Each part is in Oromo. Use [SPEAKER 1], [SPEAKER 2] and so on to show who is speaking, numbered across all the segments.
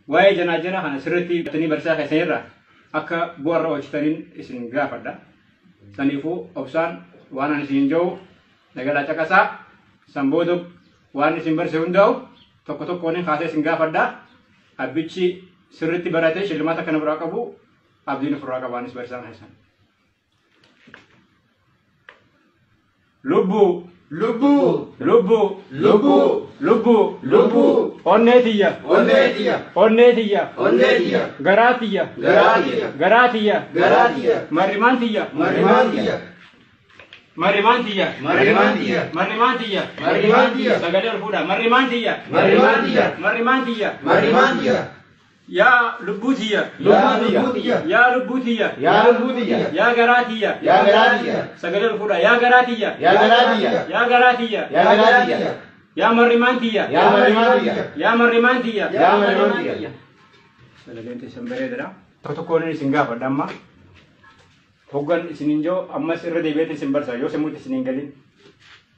[SPEAKER 1] Waa'ee janaajana kana sirriitti hubattanii barsiisaa keessan irraa akka bu'arra oolchitaniin isin gaafadha. Saniifuu obsaan waan ani isiniin jedhu nagalaa caqasaa. San booda waan isin barsiise hundaa'u tokko tokkoon kaasee isin gaafadha. Abbichi sirriitti baratee shillimaata kana biraa qabu abdiin ofirraa qaba anis barsiisaan keessan. Lubbuu.
[SPEAKER 2] Lubbuu.
[SPEAKER 1] Lubbuu.
[SPEAKER 2] Lubbuu.
[SPEAKER 1] Lubbuu.
[SPEAKER 2] Lubbuu.
[SPEAKER 1] Onnee tiyya.
[SPEAKER 2] Onnee tiyya.
[SPEAKER 1] Onnee tiyya.
[SPEAKER 2] Onnee tiyya.
[SPEAKER 1] Garaa tiyya.
[SPEAKER 2] Garaa tiyya.
[SPEAKER 1] Garaa tiyya.
[SPEAKER 2] Garaa tiyya.
[SPEAKER 1] Marrimaan tiyya.
[SPEAKER 2] Marrimaan tiyya.
[SPEAKER 1] Marrimaan tiyya.
[SPEAKER 2] Marrimaan tiyya.
[SPEAKER 1] Marrimaan tiyya.
[SPEAKER 2] Marrimaan tiyya.
[SPEAKER 1] Sagalee ol fuudhaa. Marrimaan tiyya.
[SPEAKER 2] Marrimaan tiyya.
[SPEAKER 1] Marrimaan tiyya.
[SPEAKER 2] Marrimaan tiyya.
[SPEAKER 1] Yaa lubbuu tiyya.
[SPEAKER 2] Yaa lubbuu tiyya.
[SPEAKER 1] Yaa lubbuu tiyya.
[SPEAKER 2] Yaa lubbuu tiyya.
[SPEAKER 1] Yaa garaa tiyya.
[SPEAKER 2] Yaa garaa tiyya.
[SPEAKER 1] Sagalee ol fuudhaa. Yaa garaa tiyya.
[SPEAKER 2] Yaa garaa tiyya.
[SPEAKER 1] Yaa garaa tiyya.
[SPEAKER 2] Yaa garaa tiyya.
[SPEAKER 1] Yaa marrimaan tiyya.
[SPEAKER 2] Yaa marrimaan tiyya.
[SPEAKER 1] Yaa marrimaan tiyya.
[SPEAKER 2] Yaa marrimaan tiyya.
[SPEAKER 1] Sagaleen teessan bareedaadha. Tokko tokkoon isin gaafadha amma. Hoggan isiniin jiru ammas irra deebi'eetiin isin barsa yoo sammuutti isin hin galin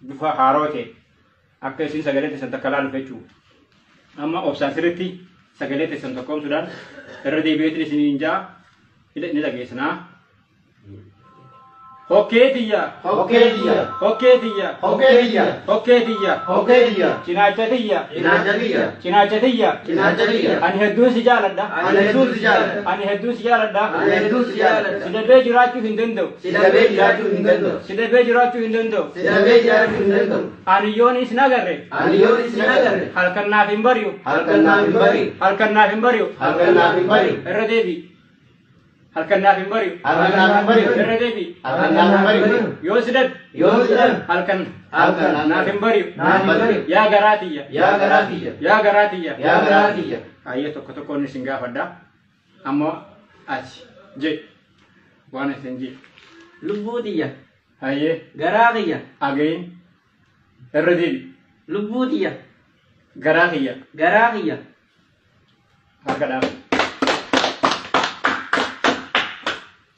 [SPEAKER 1] bifa haaroo ta'e akka isin sagalee teessan takka laaluuf jechuudha. Amma obsaan sirriitti sagalee teessan tokkoomsuudhaan irra deebi'eetiin isiniin jaa ni dhageessinaa. Hokkee tiyya.
[SPEAKER 2] Hokkee tiyya.
[SPEAKER 1] Hokkee tiyya.
[SPEAKER 2] Hokkee tiyya.
[SPEAKER 1] Hokkee tiyya.
[SPEAKER 2] Hokkee tiyya.
[SPEAKER 1] Cinaacha tiyya.
[SPEAKER 2] Cinaacha tiyya.
[SPEAKER 1] Cinaacha tiyya.
[SPEAKER 2] Cinaacha tiyya.
[SPEAKER 1] Ani hedduun si jaaladha.
[SPEAKER 2] Ani hedduun si jaaladha.
[SPEAKER 1] Ani hedduun si jaaladha.
[SPEAKER 2] Ani hedduun si jaaladha.
[SPEAKER 1] Si dhabee jiraachuu hin danda'u.
[SPEAKER 2] Si dhabee jiraachuu hin danda'u.
[SPEAKER 1] Si dhabee jiraachuu hin danda'u.
[SPEAKER 2] Si dhabee jiraachuu hin danda'u.
[SPEAKER 1] Ani yoon isin agarre.
[SPEAKER 2] Ani yoon isin agarre.
[SPEAKER 1] Halkan naaf hin bari'u.
[SPEAKER 2] Halkan naaf hin bari'u.
[SPEAKER 1] Halkan naaf hin bari'u.
[SPEAKER 2] Halkan naaf hin bari'u.
[SPEAKER 1] Irra deebi. Halkan naaf hin bari'u.
[SPEAKER 2] Halkan naaf hin bari'u.
[SPEAKER 1] Irra deebi.
[SPEAKER 2] Halkan naaf hin bari'u.
[SPEAKER 1] Yoo si dhabe.
[SPEAKER 2] Yoo si dhabe.
[SPEAKER 1] Halkan
[SPEAKER 2] Halkan
[SPEAKER 1] naaf hin bari'u.
[SPEAKER 2] Naaf hin bari'u.
[SPEAKER 1] Yaa garaa tiyya.
[SPEAKER 2] Yaa garaa tiyya.
[SPEAKER 1] Yaa garaa tiyya.
[SPEAKER 2] Yaa garaa tiyya.
[SPEAKER 1] Ayyee tokko tokkoon isin gaafadha. Amma ati jedhi. Waan isin jedhi.
[SPEAKER 3] Lubbuu tiyya.
[SPEAKER 1] Ayyee
[SPEAKER 3] Garaa kiyya.
[SPEAKER 1] again irra deebi.
[SPEAKER 3] Lubbuu tiyya.
[SPEAKER 1] Garaa kiyya.
[SPEAKER 3] Garaa kiyya.
[SPEAKER 1] Harka dhaaba.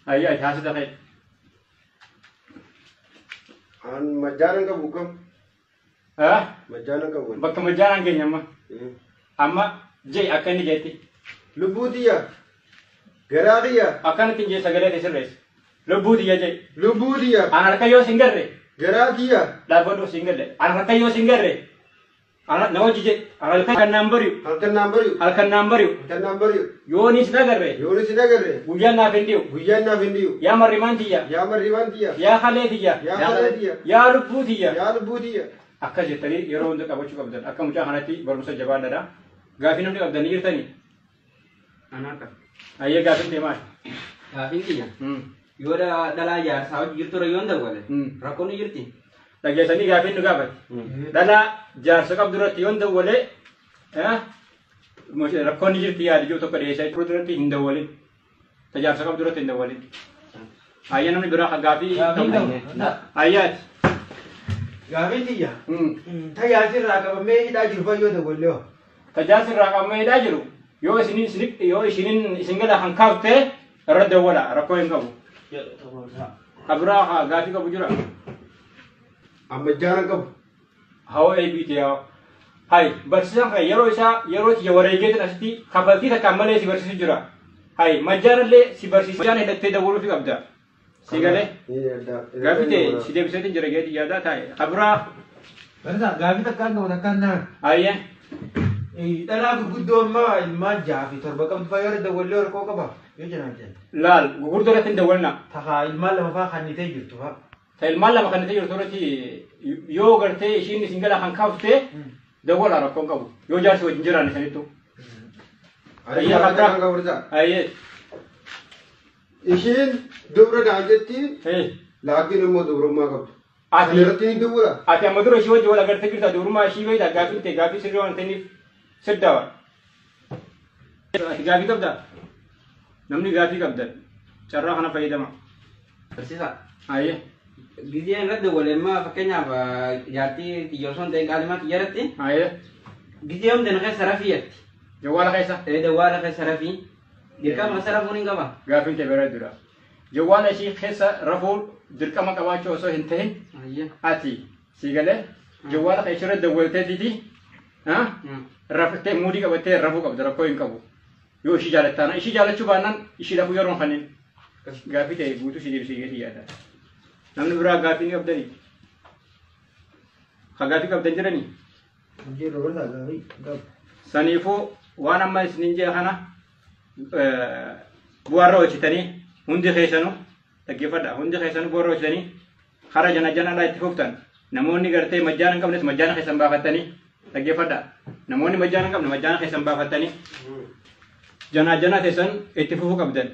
[SPEAKER 1] Ayyee ati haasita ka'e.
[SPEAKER 2] An majjaanan qabu kam?
[SPEAKER 1] Ah?
[SPEAKER 2] Majjaanan qabu.
[SPEAKER 1] Bakka majjaanaan keenya amma. Amma jee akka inni jeetti.
[SPEAKER 2] Lubbuu tiyya. Garaa kiyya.
[SPEAKER 1] Akkanatti hin jee sagalee ta'e sirreessi. Lubbuu tiyya jee.
[SPEAKER 2] Lubbuu tiyya.
[SPEAKER 1] An harka yoo sin garre.
[SPEAKER 2] Garaa tiyya.
[SPEAKER 1] Dhaabbadhu sin galle. An harka yoo sin garre. Na hojii jee. An halkan naan bari'u.
[SPEAKER 2] Halkan naan bari'u.
[SPEAKER 1] Halkan naan bari'u.
[SPEAKER 2] Halkan naan bari'u.
[SPEAKER 1] Yoon isin agarre.
[SPEAKER 2] Yoon isin agarre.
[SPEAKER 1] Guyyaan naaf hin dhi'u.
[SPEAKER 2] Guyyaan naaf hin dhi'u.
[SPEAKER 1] Yaa marrimaan tiyya.
[SPEAKER 2] Yaa marrimaan tiyya.
[SPEAKER 1] Yaa halee tiyya.
[SPEAKER 2] Yaa halee tiyya.
[SPEAKER 1] Yaa lubbuu tiyya.
[SPEAKER 2] Yaa lubbuu tiyya.
[SPEAKER 1] Akkas jettanii yeroo hunda qabachuu qabdan. Akka mucaa kanatti barumsa jabaadhaadha. Gaafii namni qabdan ni jirtanii?
[SPEAKER 3] Ana akka.
[SPEAKER 1] Ayyee gaafiin tee maali?
[SPEAKER 3] Gaafiin tiyya. Yoo dhalaa jaarsaa hojii jirtu irra yoon dawwale. Rakkoon ni jirti.
[SPEAKER 1] Dhageessanii gaafiin nu gaafate. Dhalaa jaarsa qabdu irratti yoon dawwale rakkoon ni jirti yaada jiru tokko dhiyeessaa jiru irratti hin dawwalin. Ta jaarsa qabdu irratti hin dawwalin. Ayyee namni biraa gaafii qabu. Ayyaati.
[SPEAKER 4] Gaafiin tiyya. Tajaajila irraa qabamee hidhaa jiru fayyoo dawwallee hoo?
[SPEAKER 1] Tajaajila irraa qabamee hidhaa jiru yoo isinin yoo ishinin isin gala kan kaaftee irra dawwala rakkoo hin qabu. Kabiraa gaafii qabu jira.
[SPEAKER 2] Amma jaalan qabu.
[SPEAKER 1] Hawaa ABT yaa. Hay barsiisaan kan yeroo isaa yeroo tiyya wareegeetiin asitti kaffaltii takkaan malee si barsiisu jira. Hay majjaanallee si barsiisu majjaan hidhattee dawwaluufi qabda. Si galee gaafii ta'e si deebiseetiin jira geetii yaadaa taa'e. Kabiraa.
[SPEAKER 4] Barsiisaa gaafii takkaan qabu takkaan naan.
[SPEAKER 1] Hayyee.
[SPEAKER 4] Dhalaa gurguddoo ammaa ilmaan 6 fi 7 qabdu fa'aa yoo dawwallee rakkoo qaba yoo jenaan jenna.
[SPEAKER 1] Laal gurguddoo irratti hin dawwalna.
[SPEAKER 4] Takaa ilmaan 2 fa'aa kannitee jirtu fa'aa.
[SPEAKER 1] Ta ilmaan 2 kannitee jirtu irratti yoo gartee ishiin isin gala kan kaaftee dawwala rakkoon qabu. Yoo jaarsi wajjin jiraan isanittu.
[SPEAKER 2] Ayyee kabira.
[SPEAKER 1] Ayyee.
[SPEAKER 2] Ishiin dubra naan jetti laakiin immoo dubrummaa qabdu.
[SPEAKER 1] Ati
[SPEAKER 2] irratti ni dubura.
[SPEAKER 1] Ati amma dura ishii wajjin wal agartee jirta dubrummaa ishii beekta gaafii ta'e gaafii sirrii waan ta'eef sirdawa. Ati gaafii qabda? Namni gaafii qabdan carraa kana fayyadama.
[SPEAKER 3] Barsiisaa.
[SPEAKER 1] Ayyee.
[SPEAKER 3] Gizeen irratti dawwale amma fakkeenyaaf jaartii xiyya osoo hin ta'in qaalimaa xiyya irratti.
[SPEAKER 1] Ayyee.
[SPEAKER 3] Gizee humna keessa rafii jetti.
[SPEAKER 1] Jawwaala keessa?
[SPEAKER 3] Jawwaala keessa rafii. Dirqama keessa rafuun hin qaba.
[SPEAKER 1] Gaafiin ta'e bareeduudha. Jawwaala ishii keessa rafuu dirqama qabaachuu osoo hin ta'in ati sii galee jawwaala keessa irra dawwaltee didi raftee muudii qabattee rafuu qabda rakkoo hin qabu. Yoo ishii jaalattaana ishii jaalachuu baannaan ishii lafuu yeroon kanneen gaaffii ta'e guutuu ishii deebisee geessi yaada. Namni biraa gaaffii ni qabdanii? Ka gaaffii qabdan jiranii?
[SPEAKER 4] Jiru barsaa gaaffii qabu.
[SPEAKER 1] Saniifuu waan amma isinin jee kana bu'aarra hojjetanii hundi keessanuu dhaggeeffadha. Hundi keessanuu bu'aarra hojjetanii hara jana janaadhaa itti fuftan. Namoonni gartee majjaana hin qabnes majjaana keessan baafattanii dhaggeeffadha. Namoonni majjaana hin qabne majjaana keessan baafattanii janaa janaa keessan itti fufuu qabdan.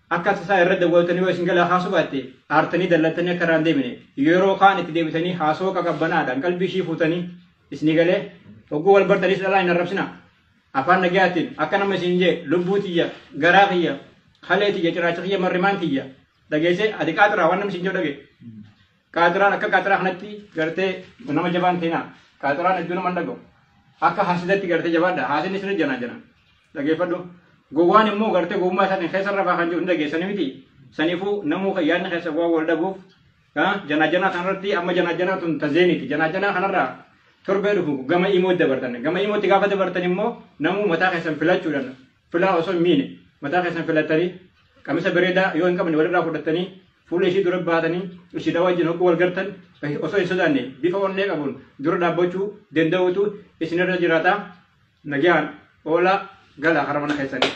[SPEAKER 1] Akka tasaa irra dawwaltanii yoo isin galaa haasuu baatte aartanii dallattanii akka irraa hin deebine yeroo kaan itti deebitanii haasoo qaqabbanaadhaan qalbii ishii fuutanii isinii galee hogguu wal bartaniis dhalaa hin arrabsina. Afaan nagayaatiin akka nama isin jee lubbuu tiyya garaa kiyya kalee tiyya ciraacha kiyya marrimaan tiyya dhageessee ati qaaxiraa waan namni isin jedhu dhage. Qaaxiraan akka qaaxiraa kanatti gartee nama jabaan ta'inaa qaaxiraan hedduu nama hin dhaga'u. Akka haasidatti gartee jabaadha haasidni isin janaa jana dhageeffadhu. Gowwaan immoo gartee gowwummaa isaatiin keessa rafaa kan jiru hin dhageessanii miti. Saniifuu namuu yaadni keessa waan wal dhabuuf janaa janaa kanarratti amma janaa janaa tun tazeeniiti. Janaa janaa kanarraa torbee dhufu gama imootti dabartan. Gama imootti gaafa dabartan immoo namuu mataa keessan filachuudhaan filaa osoo hin miine mataa keessan filattanii qamisa bareedaa yoo hin qabne walirraa fudhattanii fuula ishii dura baatanii ishiidha wajjin hogguu wal gartan osoo hin sodaanne bifa onnee qabuun dura dhaabbachuu danda'utu isinirra jiraata. Nagaan oolaa galaa hara mana keessanii.